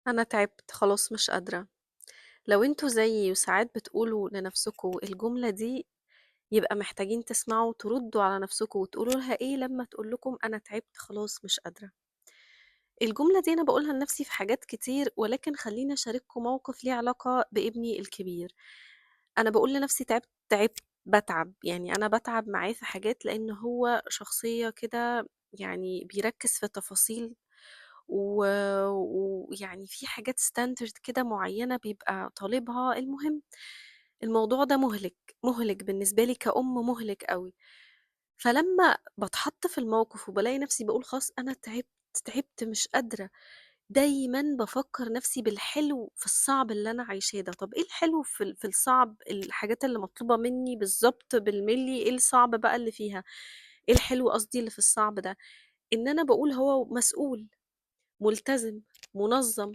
أنا تعبت خلاص مش قادرة. لو أنتم زيي وساعات بتقولوا لنفسكم الجملة دي، يبقى محتاجين تسمعوا وتردوا على نفسكم وتقولوا لها إيه لما تقول لكم أنا تعبت خلاص مش قادرة. الجملة دي أنا باقولها لنفسي في حاجات كتير، ولكن خلّيني أشارككم موقف ليه علاقة بابني الكبير. أنا باقول لنفسي تعبت، تعبت، باتعب، يعني أنا باتعب معاه في حاجات لإن هو شخصية كده يعني بيركّز في تفاصيل ويعني في حاجات standard كده معيّنة بيبقى طالبها. المهم الموضوع ده مُهلِك، مُهلِك بالنسبة لي كأم، مُهلِك أوي. فلمّا باتحط في الموقف وبالاقي نفسي باقول خلاص أنا تعبت، تعبت مش قادرة، دايمًا بافكّر نفسي بالحلو في الصعب اللي أنا عايشاه ده. طب إيه الحلو في الصعب، الحاجات اللي مطلوبة مني بالضبط بالملي، إيه الصعب بقى اللي فيها؟ إيه الحلو قصدي اللي في الصعب ده؟ إن أنا باقول هو مسؤول، ملتزم، منظم.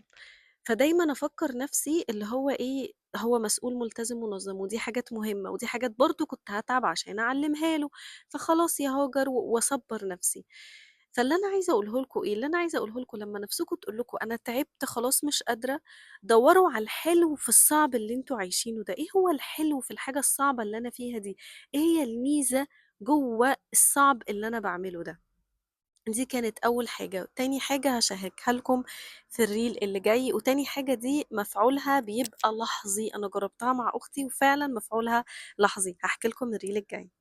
فدايمًا أفكّر نفسي اللي هو إيه، هو مسؤول، ملتزم، منظم، ودي حاجات مهمة، ودي حاجات برضه كنت هاتعب عشان أعلّمها له، فخلاص يا هاجر وأصبّر نفسي. فاللي أنا عايزة أقوله لكم إيه، اللي أنا عايزة أقوله لكم لمّا نفسكم تقول لكم أنا تعبت خلاص مش قادرة، دوّروا على الحلو في الصعب اللي أنتم عايشينه ده. إيه هو الحلو في الحاجة الصعبة اللي أنا فيها دي؟ إيه هي الميزة جوّه الصعب اللي أنا باعمله ده؟ دي كانت أول حاجة. تاني حاجة هاشاركها لكم في الريل اللي جاي، وتاني حاجة دي مفعولها بيبقى لحظي، أنا جربتها مع أختي وفعلاً مفعولها لحظي، هاحكي لكم الريل الجاي.